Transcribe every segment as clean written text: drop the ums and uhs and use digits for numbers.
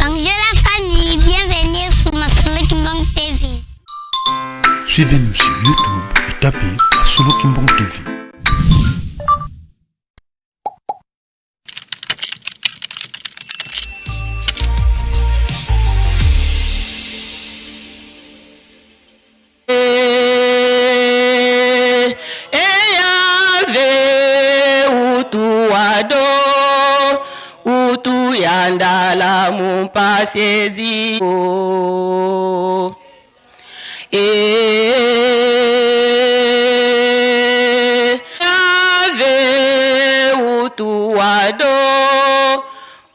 Bonjour la famille, bienvenue sur Masolo Kimbang TV. Suivez-nous sur YouTube et tapez Masolo Kimbang TV. Yandala mumpasezi oh. E ave utuwado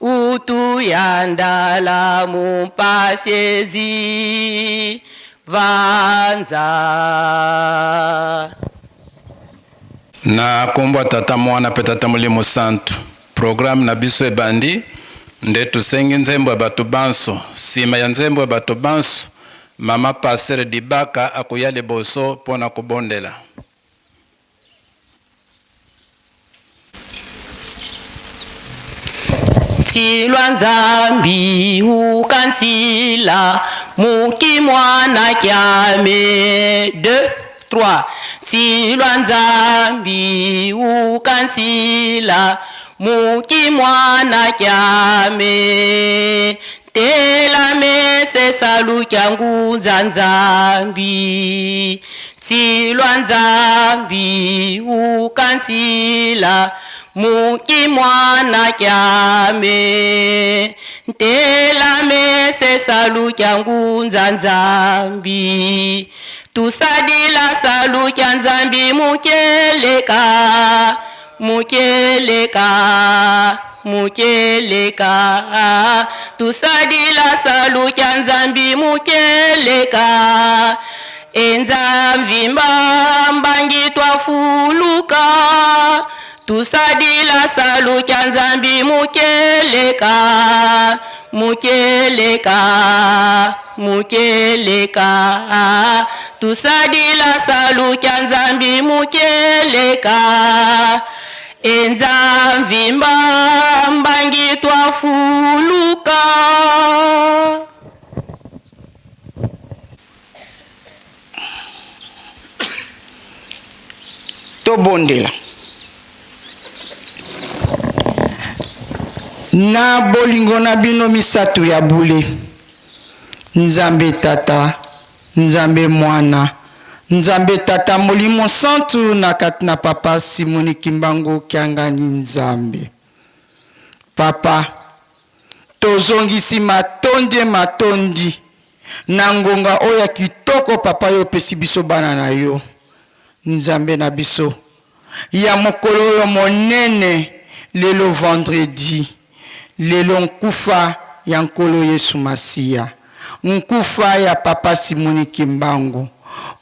utuyandala mumpasezi vanza. Na nkombo ya Tata, Mwana mpe Tata Molimo Santu. Programme na biso ebandi nde tosengi nzembo ya bato banso. Sima ya nzembo ya bato banso, mama Pasteur Dibaka akoya liboso mpo na kobondela. Ntilwa Nzambi ukansila muki mwana kyame 2 3 Ntilwa Nzambi ukansila muki mwana kyame tela mese salu kya ngunza Nzambi Ntilwa Nzambi ukansila muki mwana kyame ntela mese salu kya ngunza Nzambi tusadila salu kya Nzambi mukeleka mukeleka mukeleka tusadila salu kya Nzambi mukeleka enzambi mbangi twafuluka tusadila salu kya Nzambi mukeleka mukeleka mukeleka tusadila salu kya Nzambi mukeleka enzambi mbangi twafuluka. Tobondela. Na bolingo na bino misato ya bule, Nzambe Tata, Nzambe Mwana, Nzambe Tata Molimo Santu, na kati na Papa Simoni Kimbangu Kiangani Nzambe. Papa, tozongisi matondi matondi na ngonga oyo ya kitoko papa yo opesi biso bana na yo Nzambe na biso ya mokolo oyo monene lelo vendredi lelo nkufa ya Nkolo Yesu Masiya nkufa ya papa Simoni Kimbangu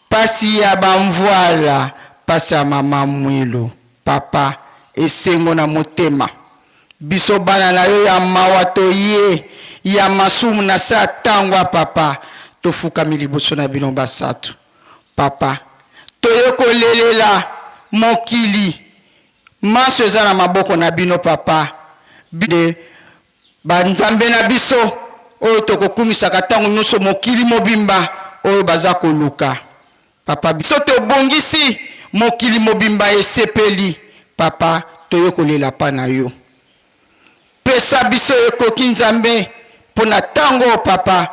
pasi ya bamvuala pasi ya mama Mwilu papa esengo na motema biso bana na yo ya mawa toye ya masumu na se ya tango ya papa tofukami liboso na bino basatu papa toye kolelela mokili manso eza na maboko na bino papa bide banzambe na biso oyo tokokumisaka ntango nyonso mokili mobimba oyo baza koluka papa biso tobongisi mokili mobimba esepeli papa toye kolela pa na yo pesa biso ekoki Nzambe mpo na ntango oyo papa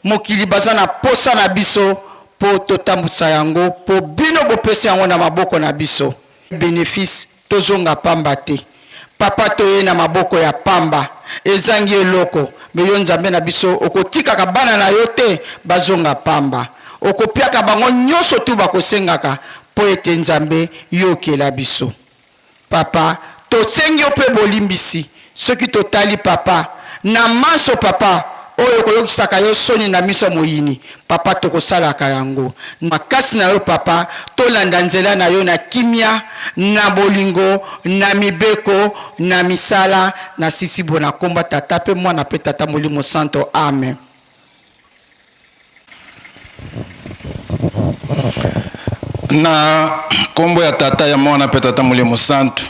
mokili baza na posa na biso mpo totambwisa yango mpo bino bopesi yango na maboko na biso benefice tozonga pamba te papa toye na maboko ya pamba ezangi eloko me yo Nzambe na biso okotikaka bana na yo te bazonga pamba okopiaka bango nyonso tu bakosengaka mpo ete Nzambe yo okela biso papa tosengi yo mpe bolimbisi soki totali papa na manso papa oyo koyokisaka yo soni na miso ya moyini papa tokosalaka yango makasi na yo papa tolanda nzela na yo na kimia na bolingo na mibeko na misala na sisi bo na komba tata mpe mwana mpe tata molimo santo amen. Na nkombo ya Tata, ya Mwana mpe Tata Molimo Santu,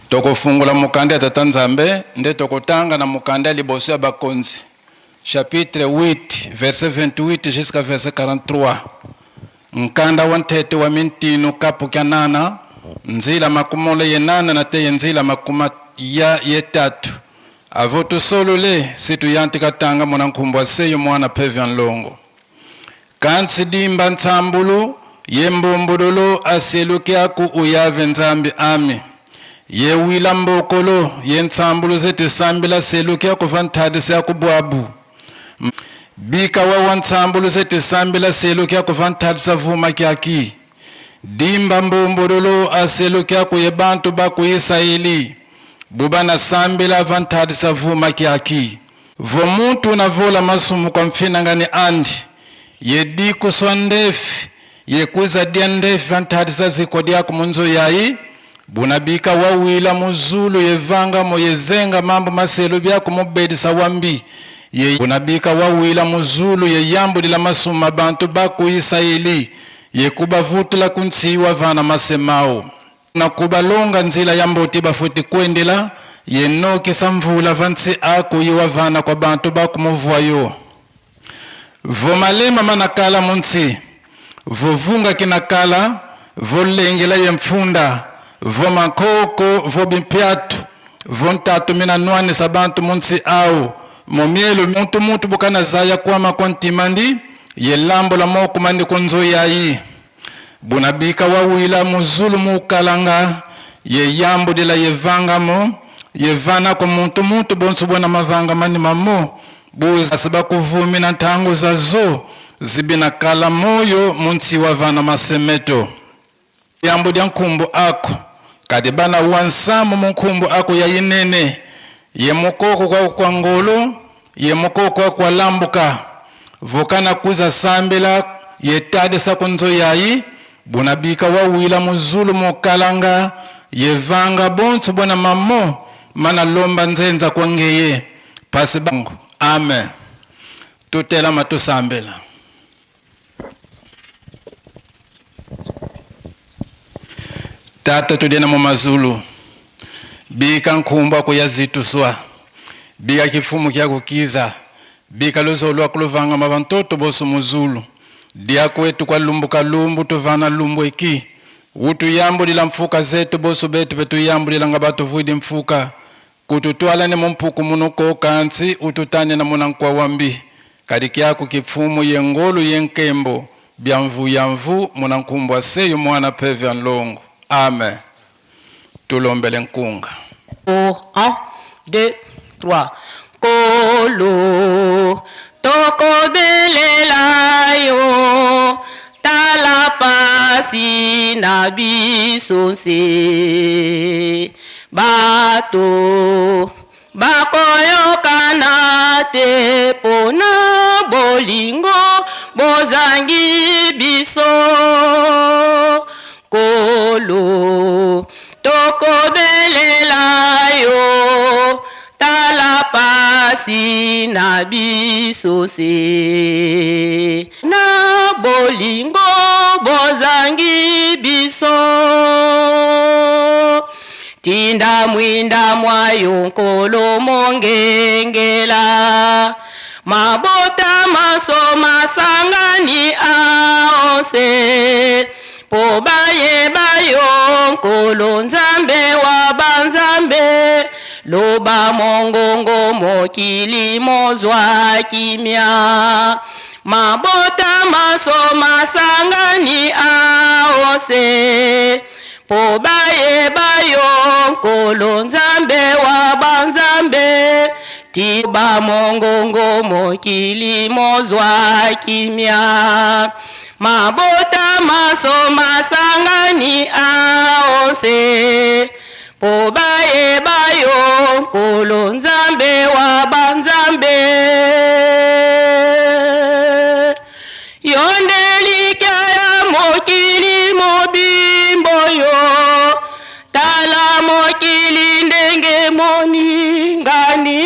tokofungola mokanda ya Tata Nzambe nde tokotanga na mokanda ya liboso ya Bakonzi. Chapitre 8 verset 28 jusqu'à verset 43. Nkanda wa ntete wa mintinu kapu kya nana nzila makumole ye nana na te ye nzila makuma ya ye tatu. Avo tusolole si tuyanti katanga muna nkumbwa seyo mwana pevya nlongo. Kansi dimba ntsambulu ye mbumbululu aselukyaku uyave Nzambi ami. Ye wila mbokolo ye ntsambulu zete sambila selukyaku va nthadisa ku bwabu. Bika wa wa ntsambulu zete sambila selukyaku va nthadisa vuma kyaki. Dimba mbumbululu aselukyaku ye bantu ba ku Isaeli. Buba na sambila va nthadisa vuma kyaki. Vo muntu na vola masumu kwa mfinangani andi. Ye dikuswa ndefi, ye kuza dia ndefi va nthadisa ziko diaku munzo yayi. Bunabika wawila muzulu ye vanga mo ye zenga mambo maselu byaku mubedisa wambi. Ye bunabika wawila muzulu ye yambulila masuma bantu baku Isaeli. Ye kubavutula kuntsiwa vana masemao. Na kubalonga nzila ya mboti bafuti kwendela, ye nokisa mvula vantsi aku yiwa vana kwa bantu baku muvwayo. Vomalema manakala muntsi, vovunga kinakala, volengela ye mfunda, vomankoko, vobimpyatu, vontatu mina nwanisa bantu muntsi au, momielo muntu muntu bukana zaya kwama kwa ntimandi, ye lambola moko mandi kunzo yayi. Bunabika wawila muzulu mukalanga, ye yambudila ye vangamo, ye vana ko muntu muntu bonso bona mavanga mani mamo, buza siba kuvumina ntangu zazo, zibina kala moyo munsi wa vana masemeto. Yambu dia nkumbu ako, kadi bana wansamu mu nkumbu ako ya yinene, ye mukoko kwa kwa ngolo, ye mukoko kwa kwa lambuka, vokana kuza sambela ye tadisa kunzo yayi, bunabika wawila muzulu mukalanga, ye vanga bonso bona mamo, mana lomba nzenza kwa ngeye. Pasi bangu. Amen. Tutela matusambela. Tata tudena mu mazulu. Bika nkumba kuyazituswa. Bika kifumu kya kukiza. Bika luzolwa kuluvanga mabantoto bosu muzulu. Dia kwetu kwa lumbu kalumbu tuvana lumbu iki. Utu yambulila mfuka zetu bosu betu betu yambulila ngabatu vuidi mfuka. Kututwala ne mumpuku munuko kansi ututane na munankwa wambi. Kadiki yako kifumu yengolu yenkembo. Byamvu yamvu munankumbwa seyo mwana pevya nlongo. Amen. Tulombele nkunga. 1, 2, 3. Kolo tokobelela yo tala pasi na biso nse. Bato bakoyokana te pona bolingo bozangi biso. Kolo tokobelela yo tala pasi na biso se. Na bolingo bozangi biso. Tinda mwinda mwayo nkolo mongengela. Mabota maso masangani aonse. Po bayeba yo nkolo nzambe wa banzambe. Loba mongongo mokili mozwa kimia. Mabota maso masangani aonse. Po bayeba yo nkolo nzambe wa banzambe. Tiba mongongo mokili mozwa kimia. Mabota maso masangani aonse. Po bayeba yo nkolo nzambe wa banzambe. Yondelika ya mokili mobimbo yo. Tala mokili ndenge moningani.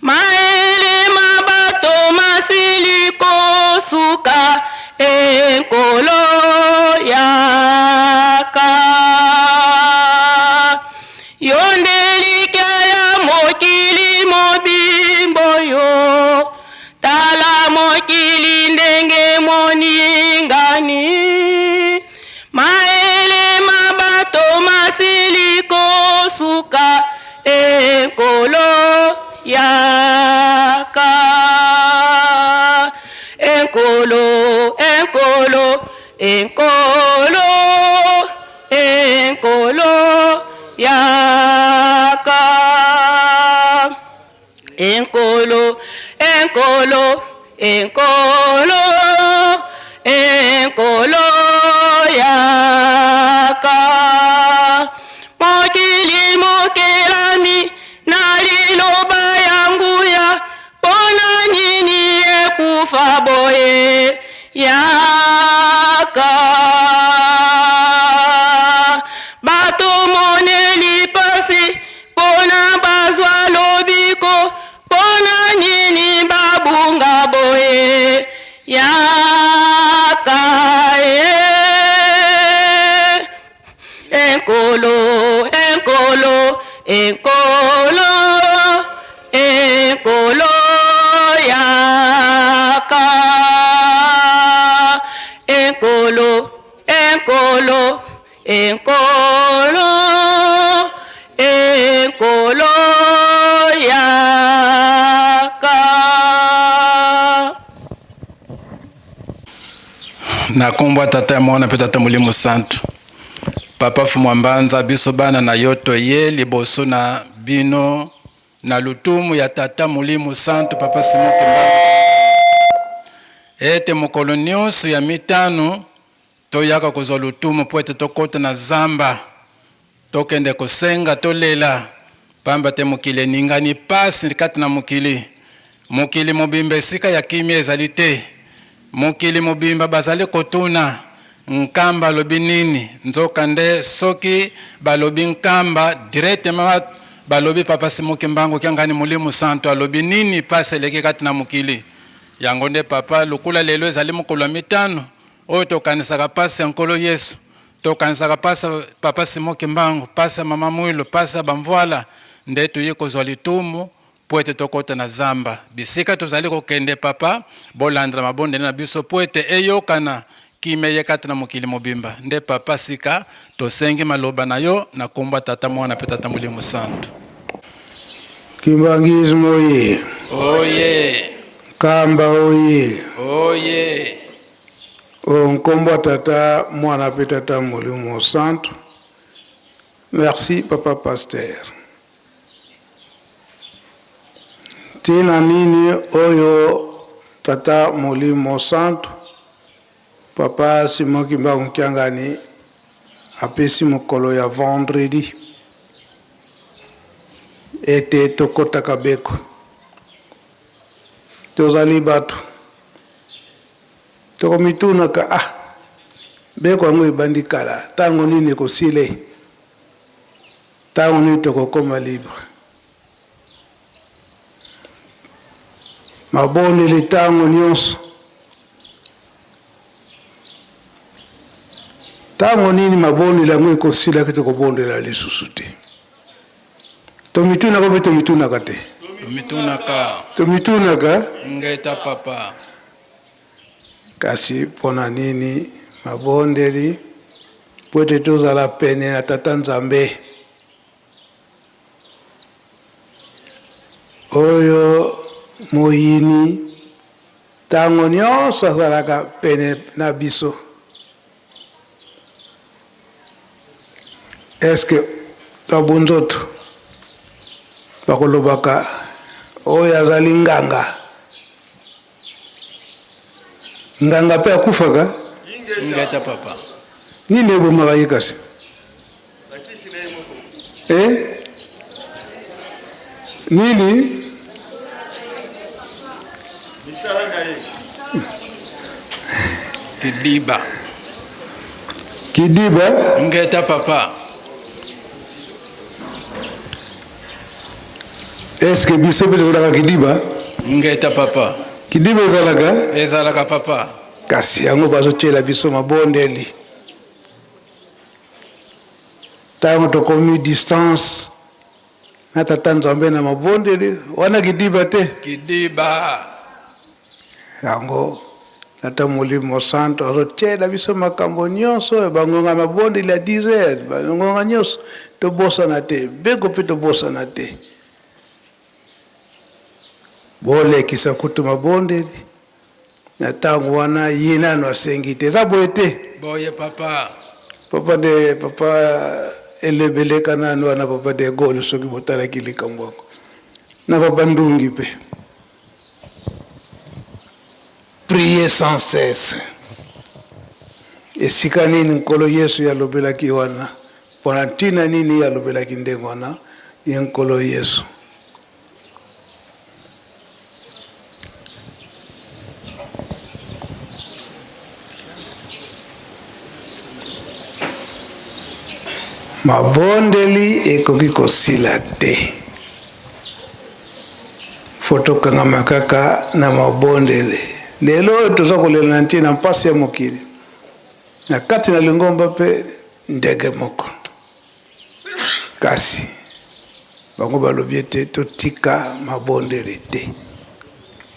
Maele mabato masili kosuka enkolo yaka. Yondelika Enkolo yaka. Enkolo, Enkolo, Enkolo, Enkolo yaka. Enkolo, Enkolo, Enkolo, Enkolo yaka. Mokili mokelami na liloba ya nguya, mpona nini ekufa boye yaka. Bato moneli pasi mpona bazwa lobiko, mpona nini babunga boye yaka e. Enkolo, Enkolo, Enkolo, Enkolo yaka. Enkolo, Enkolo, Enkolo, Enkolo yaka. Na nkombo ya Tata ya Mwana mpe Tata Molimo Santu. Papa Fumwa Mbanza, biso bana na yo toye liboso na bino na lutumu ya Tata Molimo Santu Papa Simon Kimbangu, ete mokolo nyonso ya mitano toyaka kozwa lutumu mpo ete tokota na zamba, tokende kosenga, tolela, pamba te mokili eningani, pasi kati na mokili. Mokili mobimba esika ya kimia ezali te. Mokili mobimba bazali kotuna, Nkamba alobi nini? Nzoka nde soki balobi Nkamba directement balobi Papa Simon Kimbangu Kiangani Molimo Santu alobi nini? Pasi eleki kati na mokili. Yango nde Papa, lokola lelo ezali mokolo ya mitano oyo tokanisaka pasi ya Nkolo Yesu, tokanisaka pasi ya Papa Simon Kimbangu, pasi ya Mama Mwilu, pasi ya Bamvuala, nde toye kozwa litumu mpo ete tokota na zamba. Bisika tozali kokende, Papa, bolandela mabondeli na biso mpo ete eyokana, kimia eye kati na mokili mobimba. Nde Papa, sika tosengi maloba na yo na kombo ya Tata, Mwana mpe Tata Molimo Santu. Kimbanguisme oye! Oye! Nkamba oye! Oye! O nkombo ya Tata, Mwana mpe Tata Molimo Santu. Merci papa pasteur. Ntina nini oyo Tata Molimo Santu, Papa Simon Kimbangu Kiangani apesi mokolo ya vendredi ete tokotaka beko? Tozali bato, tokomitunaka, ah, beko yango ebandi kala, ntango nini ekosile? Tango nini tokokoma libre? Mabondeli tango nyonso. Tango nini mabondeli yango ekosilaki tokobondela lisusu te? Tomitunaka mpe tomitunaka te? Tomitunaka. Tomitunaka. Ngeta papa. Kasi mpo na nini mabondeli? Mpo ete tozala pene na Tata Nzambe, oyo moyini ntango nyonso azalaka pene na biso. Est-ce que na bonzoto bakolobaka oyo azali nganga? Nganga pe akufaka? Ingeta papa. Nini ebomaka ye kasi? Eh? Nini? Kidiba. Kidiba? Ingeta papa. Est-ce que biso pe tozalaka kidiba? Ngeta papa. Kidiba ezalaka? Ezalaka papa. Kasi yango bazotiela biso mabondeli. Tango tokomi distance na tata Nzambe na mabondeli, wana kidiba te? Kidiba. Yango Tata Molimo Santo azotiela biso makambo nyonso oyo, bangonga ya mabondeli ya 10 heures, bangonga nyonso tobosana te, beko mpe tobosana te. Bolekisa kutu mabondeli na ntango wana ye nano asengi te. Eza boye te? Boye papa. Papa de papa elebeleka nano wana papa de Gaulle soki botalaki likambo yango na papa Ndungi mpe. Priez sans cesse. Esika nini Nkolo Yesu ye alobelaki wana? Mpo na ntina nini ye alobelaki ndenge wana? Ye Nkolo Yesu. Mabondeli ekoki kosila te. Faut tokangama kaka na mabondeli. Lelo oyo toza kolela na ntina mpasi ya mokili, na kati na lingomba mpe ndenge moko. Kasi bango balobi ete totika mabondeli te.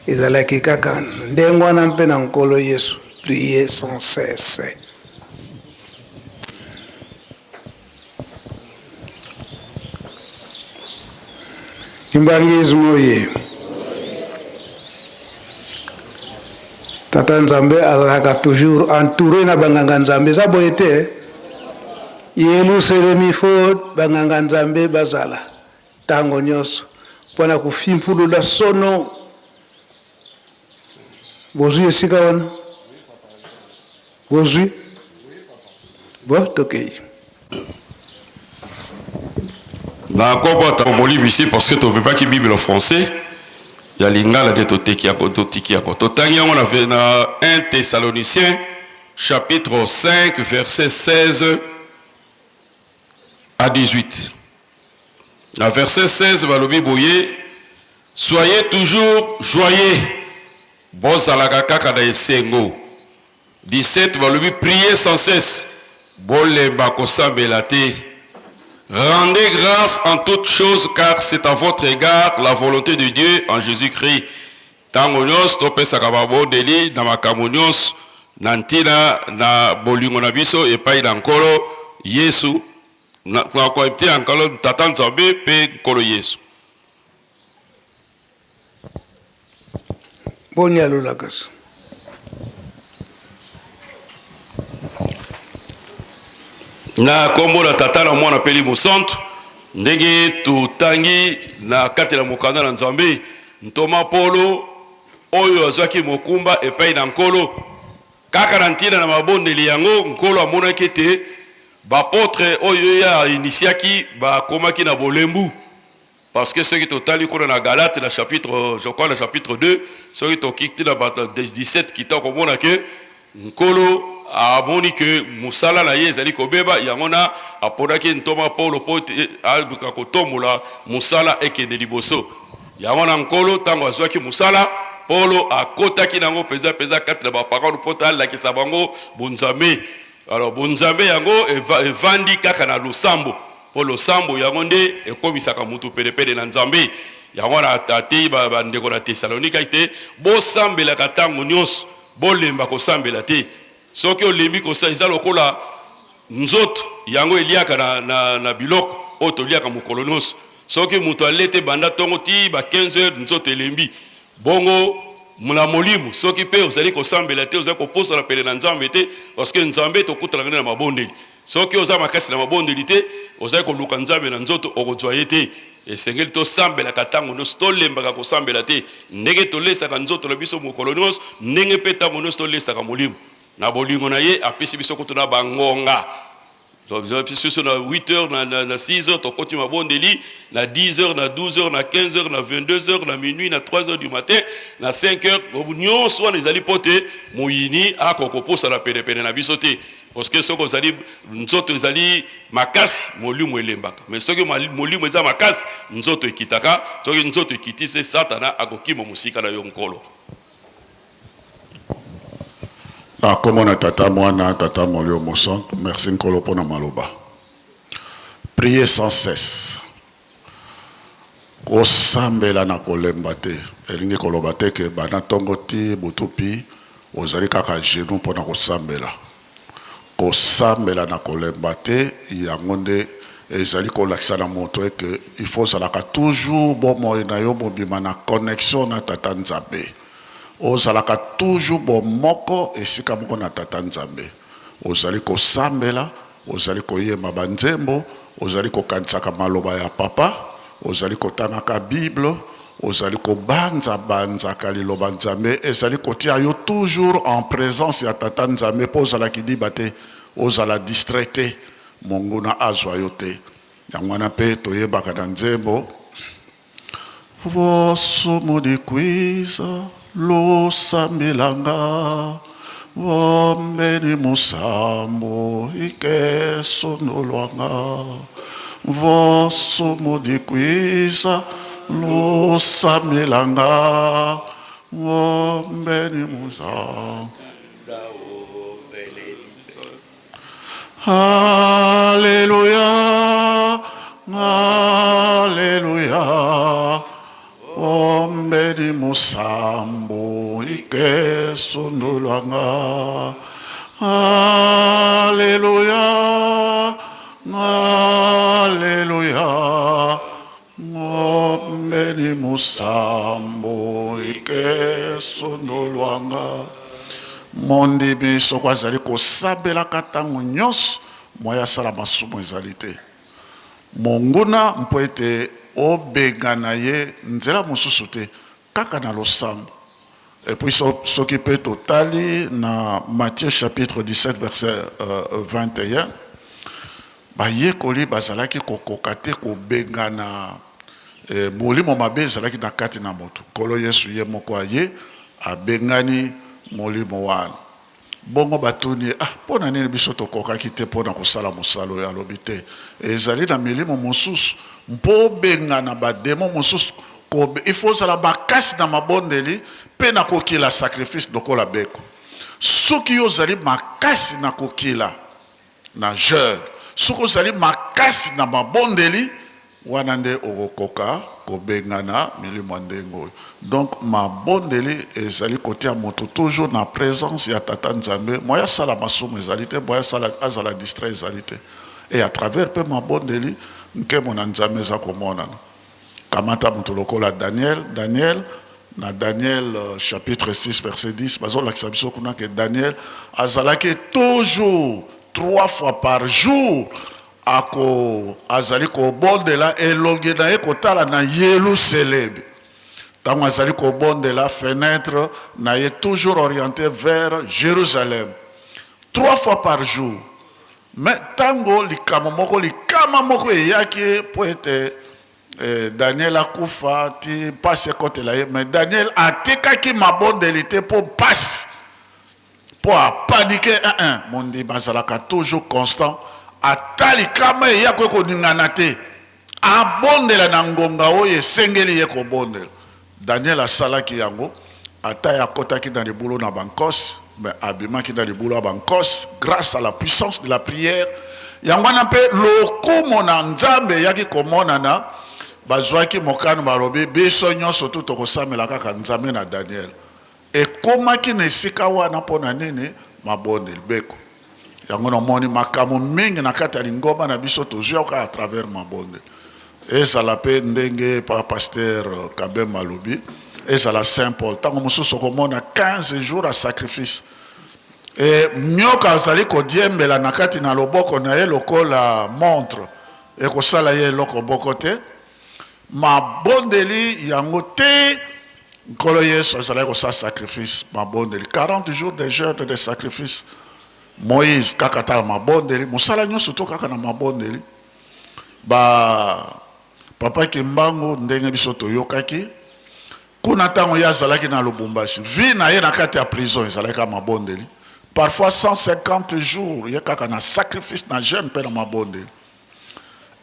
Ezalaki kaka ndenge wana mpe na Nkolo Yesu, priez sans cesse. Kimbanguisme oye. Tata Nzambe azalaka toujours entouré na banganga Nzambe, eza boye te? Yelusalemi faut banganga Nzambe bazala tango nyonso mpo na kofimpulula sono. Bozwi esika wana? Bozwi? Bo tokei. Na kombo ata bolimbisi parce que tomemaki bible en français ya lingala nde toteki yango totiki yango totangi yango na, na 1 Thessaloniciens chapitre 5 verset 16 à 18 na verset 16 balobi boye soyez toujours joyeux bozalaka kaka na esengo 17 balobi priez sans cesse bolemba kosambela te rendez grâce en toutes choses car c'est à votre égard la volonté de Dieu en Jésus-Christ ntango nyonso topesaka mabondeli na makambo nyonso na ntina na bolingo na biso epai na Nkolo Yesu na ntina ya Nkolo Tata Nzambe mpe Nkolo Yesu. Boni alolaka so. Na kombo na Tata na Mwana mpe Elimo Santu, ndenge totangi na kati na mokanda na Nzambe, ntoma Polo oyo azwaki mokumba epai na Nkolo kaka na ntina na mabondeli yango, Nkolo amonaki ete bapotre oyo ye ainisiaki bakomaki na bolembu. Parce que soki totali kuna na Galate na chapitre, je crois na chapitre 2, soki tokiti na 17 kita okomona ke Nkolo amoni ke mosala na ye ezali kobeba, yango na aponaki ntoma Paulo mpo aluka kotombola mosala ekende liboso. Yango na Nkolo ntango azwaki mosala, Paulo akotaki na yango mpenza mpenza kati na bapagano mpo alakisa bango bonzambe. Alors bonzambe yango evandi kaka na losambo. Mpo losambo yango nde ekomisaka mutu penepene na Nzambe. Yango wana ateyi bandeko na Tesalonika ete bosambelaka ntango nyonso, bolemba kosambela te. Soki olembi kosambela, eza lokola nzoto yango eliaka na, na, na biloko oyo toliaka mokolo nyonso. Soki moto alie te banda ntongo ti ba 15 heures, nzoto elembi. Bongo na molimo, soki mpe ozali kosambela te, ozali kopusana pene na Nzambe te, parce que Nzambe tokutanaka nde na mabondeli. Soki oza makasi na mabondeli te, ozali koluka Nzambe na nzoto, okozwa ye te. Esengeli tosambelaka ntango nyonso, tolembaka kosambela te. Ndenge tolesaka nzoto na biso mokolo nyonso, ndenge mpe ntango nyonso tolesaka molimo. Na bolingo na ye, apesi biso kutu na bangonga. Apesi biso na 8 heures, na, na, na 6 heures, tokoti mabondeli, na 10 heures, na 12 heures, na 15 heures, na 22 heures, na minuit, na 3 heures du matin, na 5 heures. Nyonso wana ezali mpo te moyini akoka kopusana penepene na biso te. Parce que soki ozali nzoto ezali makasi molimo elembaka, mais soki molimo eza makasi nzoto ekitaka. Soki nzoto ekiti se satana akokima mosika na yo. Nkolo. Na kombo na Tata, Mwana, Tata Molimo Mosantu, merci Nkolo pona maloba. Priez sans cesse. Kosambela na kolemba te elingi koloba te ke banda ntongo ti butu pi ozali kaka genoux mpo na kosambela. Kosambela na kolemba te yango nde Ezali kolakisa na moto eke il faut ozalaka toujours bomoi na yo mobima na connexion na Tata Nzambe. Ozalaka toujours bomoko esika moko na Tata Nzambe. Ozali kosambela, ozali koyemba ba nzembo, ozali kokanisaka maloba ya Papa, ozali kotangaka Bible, ozali kobanza banzaka liloba Nzambe, ezali kotia yo toujours en presence ya Tata Nzambe mpo ozala kidiba te, ozala distrait te, monguna azwa yo te. Yango wana mpe toyebaka na nzembo. Vosumu dikwiza lusambilanga vombeni musambu ikesundulwanga vosumu dikwiza lusambilanga vombeni musambu. Alleluia, Alleluia, ombeni musambu ikesundulwanga. Alleluia, Alleluia, ombeni musambu ikesundulwanga. Mondimi soko azali kosambelaka ntango nyonso, moye asala masumu ezali te. Monguna mpo ete obengana ye nzela mosusu te, kaka na losambo. Et puis soki mpe totali na Matthieu chapitre 17 verset 21, bayekoli bazalaki kokoka te kobengana molimo mabe ezalaki na kati na moto. Nkolo Yesu ye moko aye abengani molimo wana. Bongo batuni ye, Ah, mpo na nini biso tokokaki te mpo na kosala mosala oyo? Alobi, Te, ezali na milimo mosusu. Mpo obengana bademo mosusu, il faut ozala makasi na mabondeli mpe na kokila sacrifice lokola beko. Soki yo ozali makasi na kokila, na jeune, soki ozali makasi na mabondeli, wana nde okokoka kobengana milimo ya ndenge oyo. Donc mabondeli ezali kotia moto toujours na presence ya Tata Nzambe, moyen asala masumu ezali te, moyen asala azala distrait ezali te. Et à travers pe mabondeli, nkembo na Nzambe eza komonana. Kamata moto lokola Daniel, Daniel na Daniel chapitre 6 verset 10 bazolakisa biso kuna ke Daniel azalaki toujours 3 fois par jour ako azali kobondela elongi na ye kotala na Yelusalemi. Ntango azali kobondela, fenetre na ye toujours orienté vers Jérusalem. 3 fois par jour. Mais ntango likambo moko, likama moko eyaki mpo ete eh, Daniel akufa ti mpasi ekotela ye, mais Daniel atikaki mabondeli te mpo mpasi, mpo apanike. Eh, eh, mondimi azalaka toujours constant, ata likama eyaki ekoningana te, abondela na ngonga oyo esengeli ye kobondela. Daniel asalaki yango, ata ye akotaki na libulu na bankosi, mais abimaki na libulu ya bankosi grâce à la puissance de la prière. Yango wana mpe lokumu na Nzambe eyaki komonana. Bazwaki mokano, balobi biso nyonso tu tokosamela kaka Nzambe na Daniel. Ekomaki na esika wana mpo na nini? Mabondeli beko. Yango namoni makambo mingi na kati ya lingomba na biso tozwi yango kaka à travers mabondeli. Ezala mpe ndenge pa pasteur Kabemba alobi, ezala Saint Paul. Ntango mosusu okomona 15 jours ya sacrifice. E nyoka azali kodiembela na kati na loboko na ye lokola montre, ekosala ye eloko moko te. Mabondeli yango te. Nkolo Yesu azalaki kosala sacrifice, mabondeli, 40 jours de jeûne de sacrifice. Moïse kaka tala mabondeli, mosala nyonso to kaka na mabondeli. Ba papa Kimbangu ndenge biso toyokaki kuna ntango ye azalaki na Lubumbashi, vie na ye na kati ya prison ezalaki kaka mabondeli. Parfois 150 jours ye kaka na sacrifice, na jeûne mpe na mabondeli.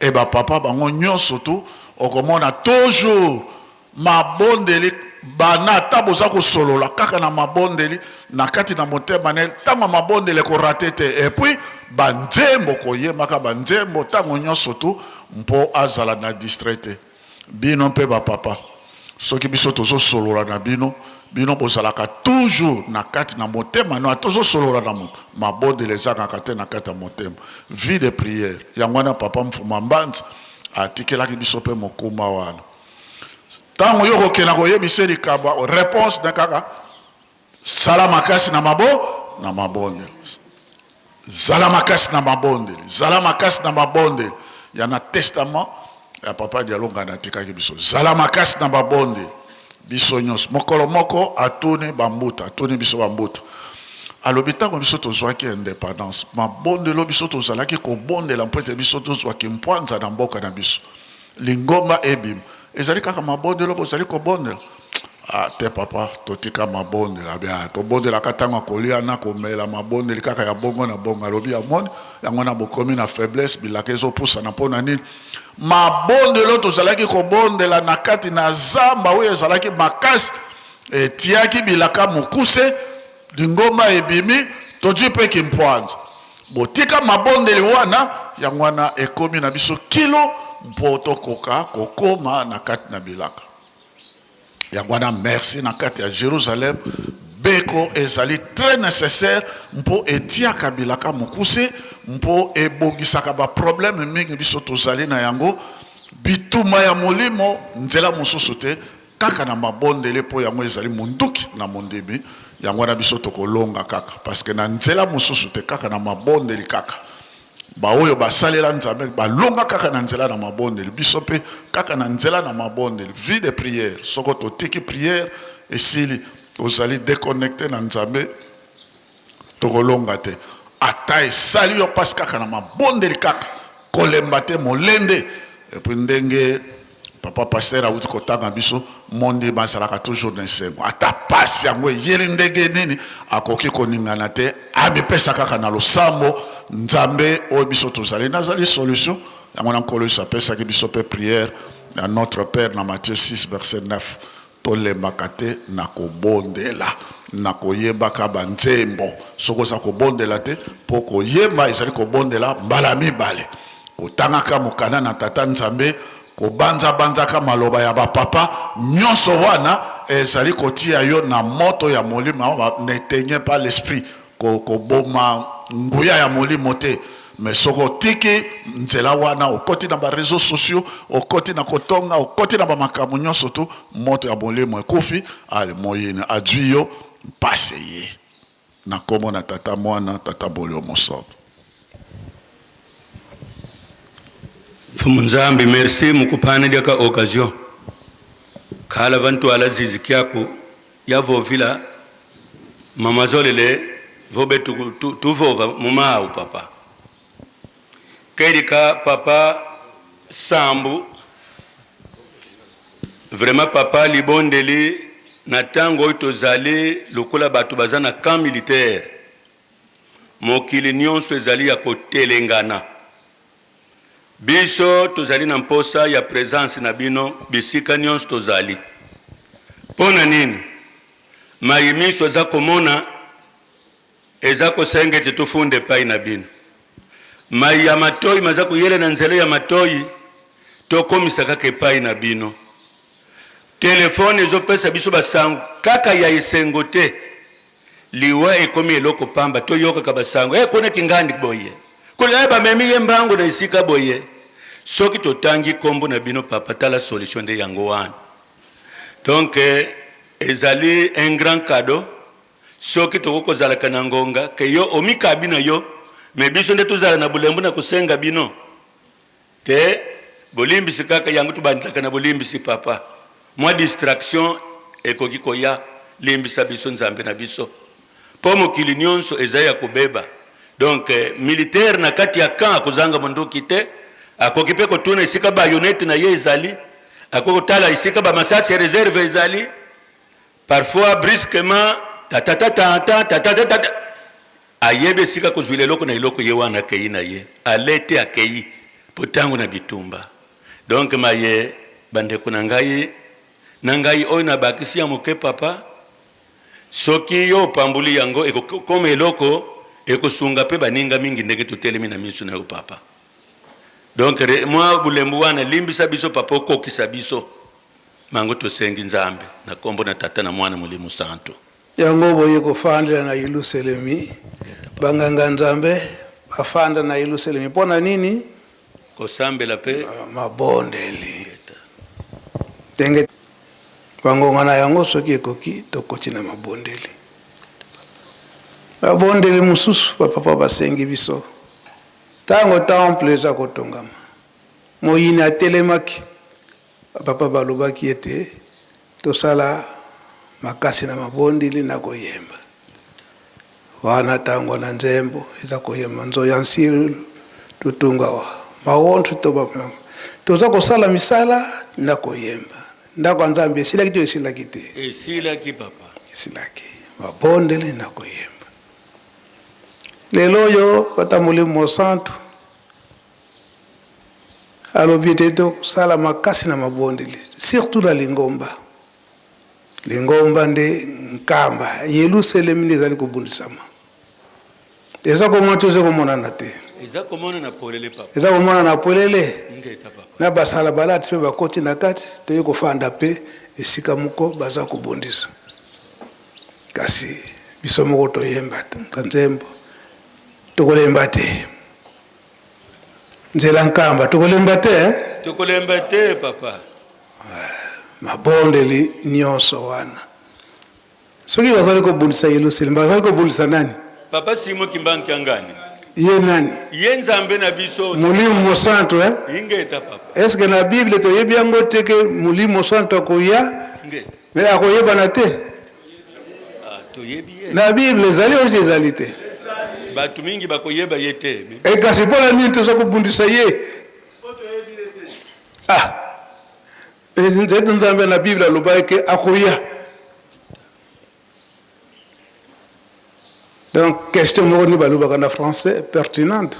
Et ba papa bango nyonso tu okomona toujours mabondeli bana ata boza kosolola kaka na mabondeli na kati na motema na ntango mabondeli ekorate te. Et puis banzembo koyembaka banzembo ntango nyonso tu mpo azala na distrait te. Bino mpe ba papa, soki biso tozosolola na bino, Bino bozalaka toujours na kati na motema no ata ozosolola na moto mabondeli ezangaka te na kati ya motema. Vie de prière yango wana papa Mfuma Mbanza atikelaki biso pe mokumba wana. Tango yo okokenda koyebisa ye likambo reponse na kaka sala makasi na mabo na mabondeli. Zala makasi na mabondeli, zala makasi na mabondeli ya na testament ya papa Dialungana atikaki biso. Zala makasi na mabondeli biso nyonso. Mokolo moko atuni ba mbuta, atuni biso ba mbuta, alobi ntango biso tozwaki independance, mabondelo biso tozalaki kobondela mpo ete biso tozwa kimpwanza na mboka na biso. Lingomba ebima ezali kaka mabondelo bozali kobondela? Ah te papa, totika mabondela bien, tobondelaka ntango ya kolia na komela, mabondeli kaka ya bongo na bongo. Alobi amoni yango wana bokomi na faiblesse, bilaka ezopusana mpo na nini? Mabondelo tozalaki kobondela na kati na zamba oyo ezalaki makasi, etiaki bilaka mokuse. Lingomba ebimi, tozwi mpe kimpwanza. Botika mabondeli wana, yango wana ekomi na biso kilo mpo tokoka kokoma na kati na bilaka. Yango wana merci na kati ya Jerusalem beko ezali très necessaire mpo etiaka bilaka mokuse mpo ebongisaka ba problème mingi biso tozali na yango, bitumba ya molimo nzela mosusu te Kaka na mabondeli mpo yango ezali monduki na mondimi, yango wana biso tokolonga kaka parce que na nzela mosusu te, kaka na mabondeli kaka. Baoyo basalela Nzambe balonga kaka na nzela na mabondeli, biso mpe kaka na nzela na mabondeli. Vie de prière, soko totiki prière esili, ozali deconnecte na Nzambe, Tokolonga te ata esali yo pasi kaka na mabondeli kaka kolemba te molende epuis ndenge papa pasteur awuti kotanga biso mondima azalaka toujours na esengo ata pasi yango eyeli ndenge nini akoki koningana te amipesa kaka na losambo nzambe oyo biso tozali nazali solution yango na nkolo yesu apesaki biso pe prière ya notre père na Matthieu 6 verset 9 Tolembaka te na kobondela, na koyembaka ba nzembo. Soki oza kobondela te, po koyemba ezali kobondela mbala mibale. Kotangaka mokanda na Tata Nzambe, kobanza-banzaka maloba ya ba papa, nionso wana ezali kotia yo na moto ya molimo, n'eteignez pas l'esprit. Ko koboma nguya ya molimo te mais soki otiki nzela wana okoti na ba reseaux sociaux okoti na kotonga okoti na ba makambo nyonso tu moto ya molimo ekufi ale moyini azwi yo mpasi eye na nkombo na tata mwana tata bolio mosantu. Mfumu Nzambi merci mukupana dia ka occasion kala vantuala zizi kiaku ya vovila mama zolele vobe tuvova mumau papa kelika papa sambu vraiment papa libondeli na tango oyo tozali lokola bato baza na camp militaire mokili nionso ezali ya kotelengana Biso tozali na mposa ya presence na bino bisika nionso tozali. Mpo na nini? Mayi miso aza komona eza kosenga ete tofunda epai na bino. Mayi ya matoyi maza koyela na nzela ya matoyi tokomisa kaka epai na bino. Telefone ezopesa biso basango kaka ya esengo te. Liwa ekomi eloko pamba, toyokaka basango eh, kuna kingandi boye kuna eh, bamemi ye mbangu na esika boye. Soki totangi kombo na bino papa, tala solution nde yango wana. Donc eh, ezali un grand cadeau soki tokoki kozalaka na ngonga ke yo omikabi na yo, mais biso nde tozala na bulembu na kosenga bino Te bolimbisi kaka yango tobandelaka na bolimbisi papa mwa distraction ekoki koya limbisa biso nzambe na biso po mokili nionso eza ya kobeba donc militaire na kati ya camp akozanga monduki te akoki pe kotuna esika bayonete na ye ezali akoki kotala esika ba masasi ya reserve ezali Parfois brusquement tatatatata tatatatata ayebi esika akozuila eloko na eloko ye wana akeyi na ye ale te akeyi po tango na bitumba donc maye bandeko na ngai na ngai oyo nabakisi ya moke papa soki yo opamboli yango ekokoma eloko ekosunga pe baninga mingi ndenge totelemi na miso na yo papa donc mwa bulembu wana limbisa biso papa okokisa biso. Mango tosengi Nzambe na kombo na Tata na Mwana Molimo Santu. Yango boye kofandela na Yelusalemi, banganga-nzambe bafanda na Yelusalemi mpo na nini? Kosambela mpe mabondeli. Ndenge bangonga na yango soki ekoki, tokoti na mabondeli. Mabondeli mosusu bapapa basengi biso ntango temple eza kotongama, moyini atelemaki, bapapa balobaki ete Tosala makasi na mabondeli na koyemba. Wana tango na nzembo eza koyemba nzoya nsilu tutunga wa mawonthu to ba toza kosala misala na koyemba. Ndako ya Nzambe esilaki to esilaki te? Esilaki papa. Esilaki. Mabondeli na koyemba. Lelo oyo bata Molimo Mosantu Alobi ete tosala makasi na mabondeli, surtout na lingomba. Lingomba nde nkamba, Yelusalemi nde ezali kobundisama. Eza komona to eza komonana te? Eza komonana polele papa. Eza komonana polele. Ingeta papa. Na basala balati mpe bakoti na kati, toye kofanda mpe esika moko baza kobundisa. Kasi biso moko toyemba nzembo, tokolemba te. Nzela nkamba tokolemba te eh? Tokolemba te papa. Mabondeli nyonso wana soki bazali kobundisa Yelusalemi bazali kobundisa nani? Papa Simon Kimbangu Kiangani. Ye nani? Ye Nzambe na biso. Molimo Mosantu eh? Ingeta papa. Est-ce que na Bible toyebi yango te ke Molimo Mosantu akoya? Ingeta. Mais akoyebana te. Ah, toyebi ye. Na Bible ezali oyo ezali te. Bato mingi bakoyeba ye te. E kasi mpo na nini toza kobundisa ye? Ah, ete Nzambe na Bible alobaki ke akoya. Donc question moko nde balobaka na français pertinente.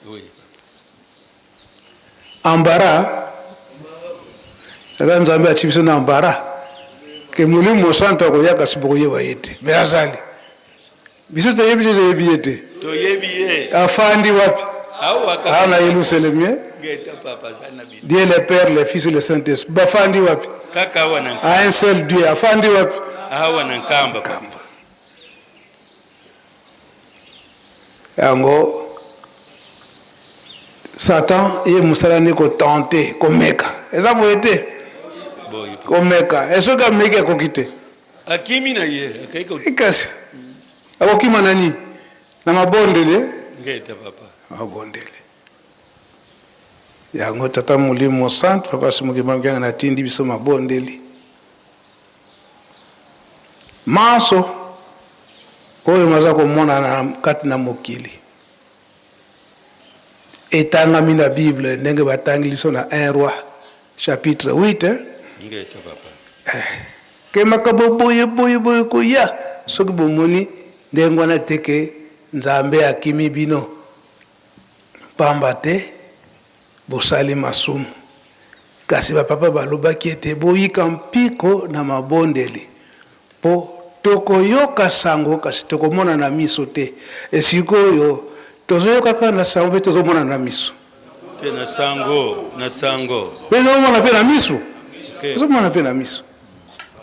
Oui. Embarras eza Nzambe atie biso na embarras ke Molimo Mosantu akoya kasi bokoyeba ye te, me azali. Biso toyebi te, toyebi ye te. Toyebi ye. Afandi wapi? Awa na Yelusalemi. Eh? Dieu le Père, le Fils et le Saint-Esprit. Bafandi wapi? Kaka awa na Un seul Dieu. Afandi wapi? Awa na Nkamba. Nkamba. Yango Satan ye mosala nde kotente komeka, eza boye te? Komeka, e soki ameki akoki te, akimi na ye kasi akokima na nini? Na mabondeli, ngeta papa, mabondeli yango. Tata Molimo Mosantu, Papa Simon Kimbangu Kiangani atindi biso mabondeli Manso oyo maza komonana kati na mokili etangami na Bible ndenge batangi biso na 1 Roi chapitre 8 eh? Ngeta papa. Eh, ke makambo boye boye boye koya soki bomoni ndenge wana te ke Nzambe akimi bino pamba te bosali masumu. Kasi ba papa balobaki ete boyika mpiko na mabondeli, mpo tokoyoka sango kasi tokomona na miso te. E sikoyo tozoyoka kaka na sango mpe tozomona na miso te? Na sango, na sango mpe tozomona mpe na miso, tozomona mpe na miso.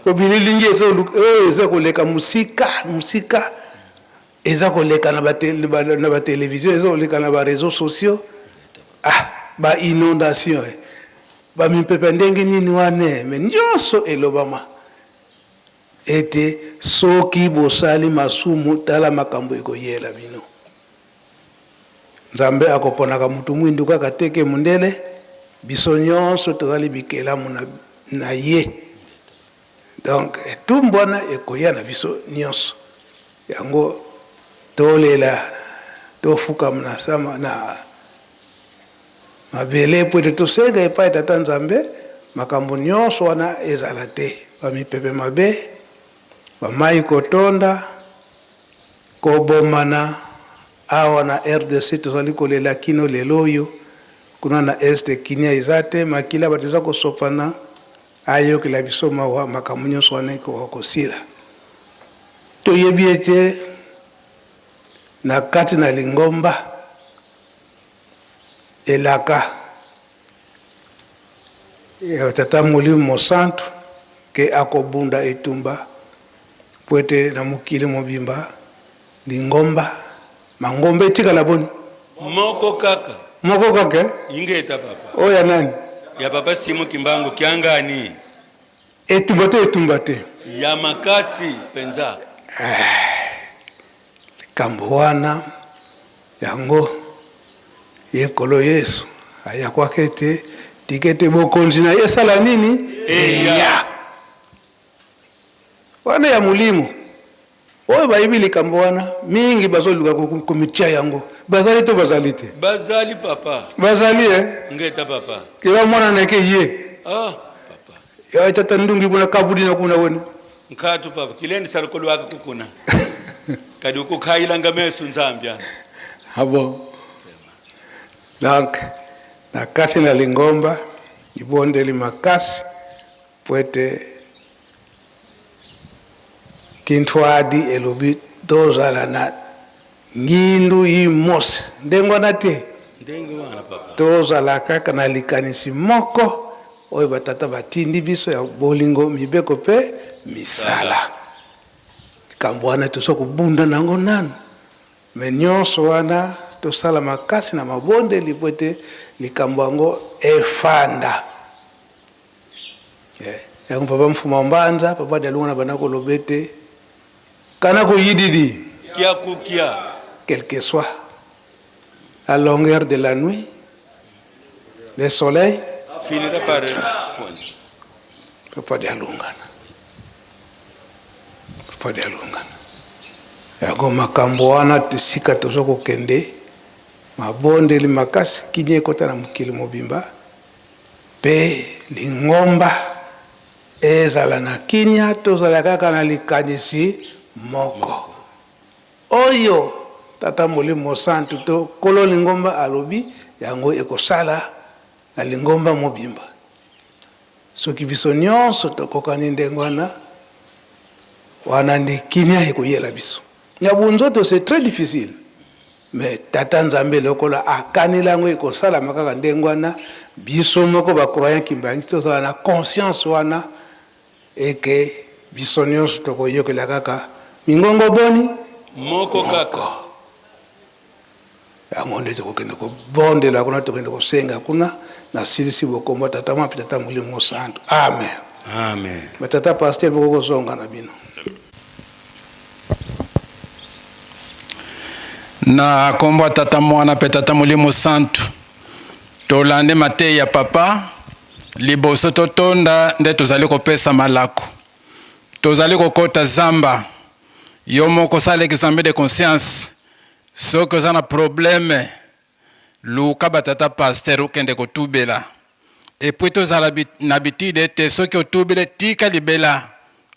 Po bililingi oyo eza koleka mosika mosika, eza koleka na ba television, eza koleka na ba reseaux sociaux. Ah, ba inondation eh. Ba mipepe ndenge nini wana eh, me nyonso elobama ete soki bosali masumu, tala makambo ekoyela bino. Nzambe akoponaka mutu mwindu kaka te ke mundele, biso nyonso tozali bikelamu na, na ye. Donc etumbu wana ekoya na biso nyonso. Yango tolela, tofukama na sama na mabele mpo ete tosenga epai Tata Nzambe makambo nyonso wana ezala te, ba mipepe mabe, ba mayi kotonda, kobomana. Awa na rdc tozali kolela kino lelo oyo, kuna na Est kinia eza te, makila bato eza kosopana. Ayokela biso mawa, makambo nyonso wana ekoka kosila. Toyebi ete na kati na lingomba elaka ya Tata Molimo Mosantu. ke akobunda etumba mpo ete na mokili mobimba lingomba mangomba etikala boni? Moko kaka. Moko kaka eh? Ingeta papa. Oyo ya nani? Ya papa Simon Kimbangu Kiangani. Etumba to etumba te? Ya makasi penza. Eh, likambo wana yango ye Nkolo Yesu ayakwaka ete tika ete bokonzi na ye esala nini? Eya. Wana ya molimo oyo bayebi likambo wana mingi bazoluka komitia yango bazali to bazali te? Bazali papa. Bazali eh? Ngeta papa. Keba mwana na ke ye. Ah papa. Ya tata ndungi kuna kabudi na kuna wena. Nkatu papa kileni sarukolo waka kukuna. Kadi ukukhayilanga meso nzambia. Ah bon. Donc na kati na lingomba libondeli makasi Po ete Kintwadi elobi tozala na ngindu imosi. Ndenge wana te? Ndenge wana papa. Tozala kaka na likanisi moko oyo ba tata batindi biso ya bolingo, mibeko pe misala. Likambo wana tozo kobunda na yango nanu. Mais nionso wana tosala makasi na mabondeli po ete likambo yango efanda. Eh, yango papa Mfuma Mbanza, papa Dialungana na banda koloba ete kana koyididi Kia kukia. Quelle que soit la longueur de la nuit, le soleil finira par poindre. Papa Dialungana, papa Dialungana, yango makambo wana esika tozo kokende mabondeli makasi kimia ekota na mokili mobimba. Mpe lingomba ezala na kimia, tozala kaka na likanisi moko. Oyo Tata Molimo Mosantu to Nkolo Lingomba alobi, yango ekosala na lingomba mobimba. Soki biso nionso tokokani ndenge wana, wana nde kimia ekoyela biso. Na bonzoto c'est très difficile mais tata Nzambe lokola akanela yango ekosalama kaka ndenge wana, biso moko ba croyants kimbanguiste tozala na conscience wana et que biso nionso tokoyokela kaka mingongo boni? Moko kaka. Yango nde tokokende kobondela kuna, tokende kosenga kuna. Nasilisi bokombo Tata Mwana mpe Tata Molimo Mosantu. Amen. Amen. Ba tata pasteur boko kozonga na bino. Na kombo ya Tata Mwana mpe Tata Molimo Santu, tolandi mateyi ya Papa liboso totonda nde tozali kopesa malako. Tozali kokota zamba, yo moko sala examen de conscience. Soki oza na probleme luka ba tata pasteur okende kotubela epuis tozala na habitude ete soki otubele tika libela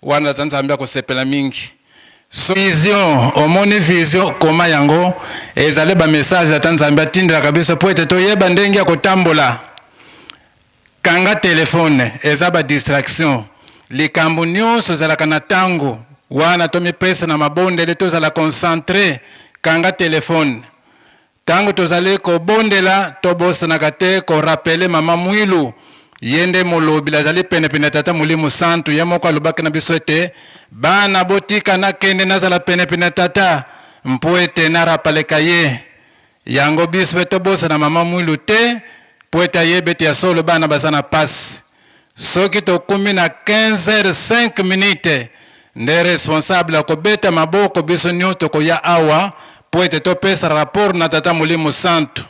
wana tata Nzambe akosepela mingi. So vision omoni vision koma yango ezali ba message tata Nzambe atindelaka biso po ete toyeba ndenge ya kotambola. Kanga telephone eza ba distraction likambo nionso ezalaka na tango wana tomipesa na mabondeli tozala concentre kanga telephone tango tozali kobondela tobosanaka te ko rappeler mama Muilu ye nde molobeli azali pene pene ya tata molimo santu ye moko alobaki na biso ete bana botika nakende nazala pene pene ya tata mpo ete na rapaleka ye Yango biso pe tobosana maman Muilu te po ete ayebi ete ya solo bana baza na pasi. Soki tokomi na 15 heures 5 minutes nde responsable akobeta maboko biso nionso tokoya awa po ete topesa rapport na Tata Molimo Santu.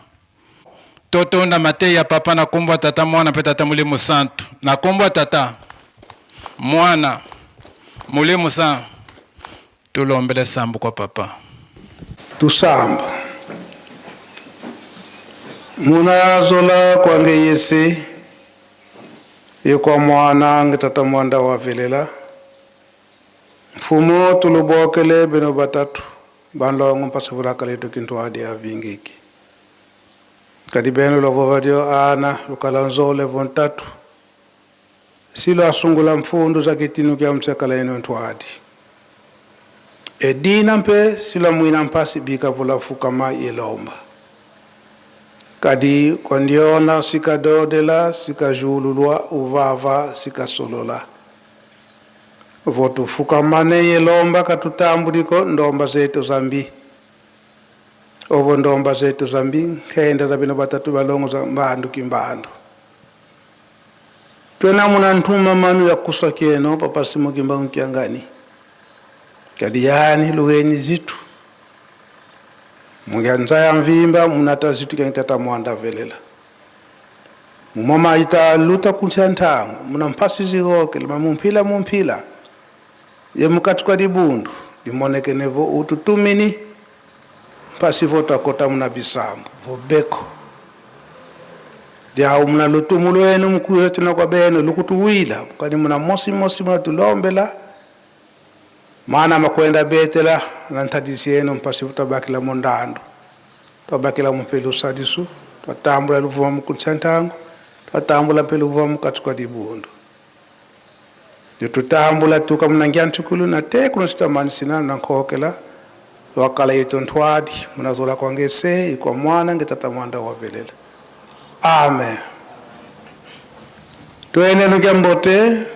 Totonda mateyi ya Papa na kombo ya Tata Mwana pe Tata Molimo Santu. Na kombo ya Tata, Mwana, Molimo San. Tulombele sambu kwa Papa. Tusamba muna zola kwange yese ye kwa mwana nge tata mwanda wa velela mfumo tulubokele beno batatu banlongo mpasi vulaka letu kintu adi avingiki kadi beno lovo vadio ana lukala nzole vontatu Silo asungula mfundu za kitinu kya msekala eno ntwadi. Edina mpe silo amwina mpasi bika vula fukama yelomba. Kadi kwa ndiona sika dodela, sika jululwa, uvava, sika solola. Votufukamane yelomba katutambuliko ndomba zetu zambi. Ovo ndomba zetu zambi nkenda za bino batatu balongo za mbandu kimbandu. Twena muna ntuma manu ya kuswa kieno papa Simo Kimbangu Kiangani. Kadi yani luweni zitu. Munganza ya mvimba munata zitu kya tata mwanda velela. Mumama ita luta kuncha ntango muna mpasi zihoke lima mumpila mumpila. Ye mukati kwa dibundu limoneke nevo ututumini mpasi voto akota muna bisambu vobeko. Diau muna lutumu lwenu mkuyo tuna kwa beno lukutuwila kani muna mosi mosi muna tulombela maana makwenda betela na ntadisi yenu mpasi tabakila mundando twabakila mupelu sadisu twatambula luvuma mukuncha ntango twatambula pelu luvuma mukati kwa dibundu. Tutambula tuka munangia ntukulu na te kuno sitamani sina na nkokela lwakala ito ntwadi munazola kwangese ikwa mwana ngetata mwanda wavelela. Amen. Twene nukia mbote.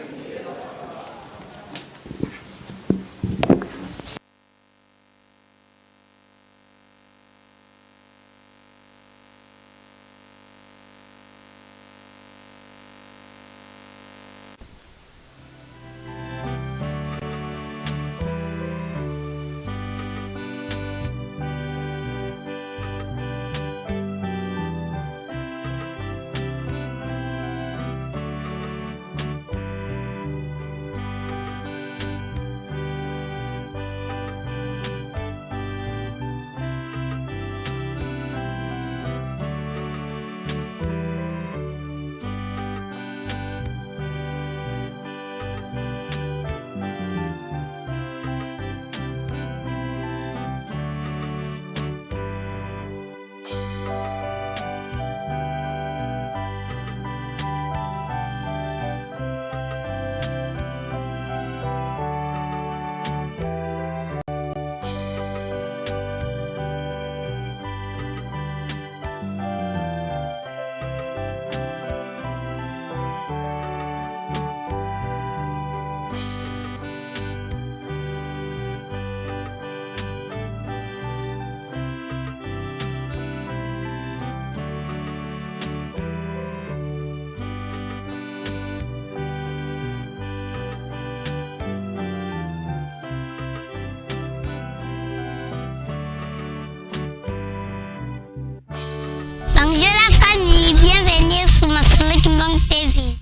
Bonjour la famille, bienvenue sur Masolo Kimbangu TV.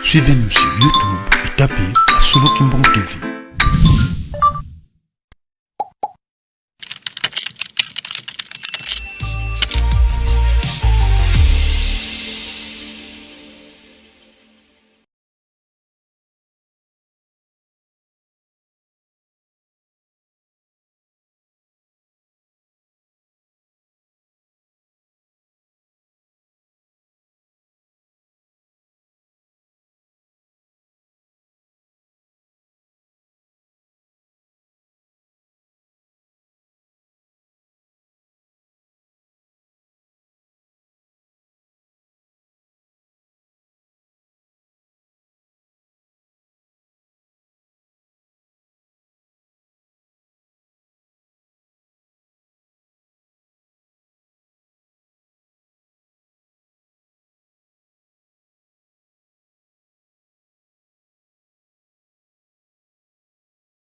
Suivez-nous sur YouTube et tapez Masolo Kimbangu TV.